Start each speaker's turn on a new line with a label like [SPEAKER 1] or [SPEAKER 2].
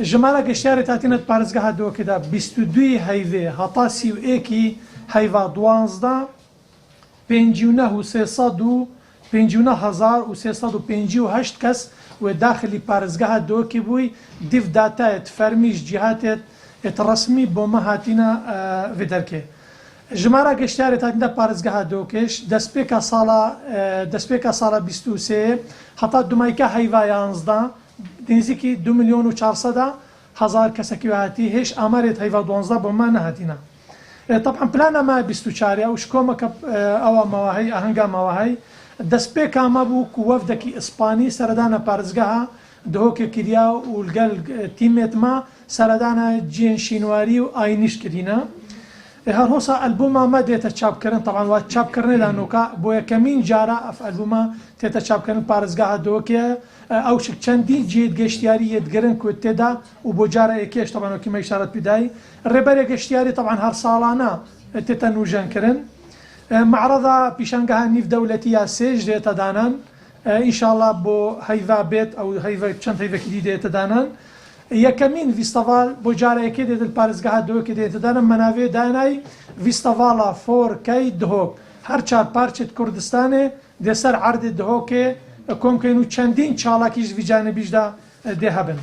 [SPEAKER 1] ژمارە گەشتیارێت هاتینەت پارێزگەها دهۆکێدا 22 هەیڤێ هەتا 31 هەیڤا 12 59 و 359 هەزار و 358 کەس وێ داخلی پارێزگەها دهۆکی بووی دیف داتایەت فەرمیش جیهاتێت ئێت ڕەسمی بۆ مە هاتینە ڤێدەرکێ. ژمارە گەشتیارێت هاتینە پارێزگەها دهۆکێش دەستپێکا ساڵا دەستپێکا ساڵا 23 هەتا دومایکا هەیڤا 11 نزیکی 2 ملیۆن و 400 هەزار کەسەکی هاتی هێش ئامارێت هەیڤا 12 بۆ مە نەهاتینە. تەبعەن پلانە ما 24 ئەو شکۆمە کە ئەوە مەواهەی ئاهەنگا مەواهەی دەستپێکا مەبوو کو وەفدەکی ئیسپانی سەردانە پارێزگەها دهۆکێ کریا و لگەل تیمێت ما سەردانە جیێن شینواری و ئاینیش کرینە. هەرهۆسا ئەلبوما مە دێتە چاپکردن تەبعەن وا چاپکردنێدا نوکا بۆ یەکەمین جارە ئەف ئەلبوما تێتە چاپکردن پارێزگاها دهۆکێ ئەو شک چەندین جێت گەشتیاری یەتگرن کو تێدا و بۆ جارە یەکێش تەبعەن وەکی مە ئیشارەت پیدای ڕێبەرێ گەشتیاری تەبعەن هەر ساڵانە تێتە نوژەن کرن. مەعرەضا پیشانگەها نیڤ دەولەتی یا سێش دێتە دانان ئینشاڵا بۆ هەیڤا بێت ئەو هەیڤە چەند هەیڤەکی دی دێتە دانان. یەکەمین ڤیستەڤال بۆ جارە یەکێ دێتن پارێزگەها دهۆکێ دێتە دانان مەناڤێ دانای ڤیستەڤاڵا فۆر کەی دهۆک هەر چار پارچێت کوردستانێ دێ سەر عەردێ دهۆکێ کۆم کەین و چەندین چالاکیش ڤی جانبیشدا دێ هەبن.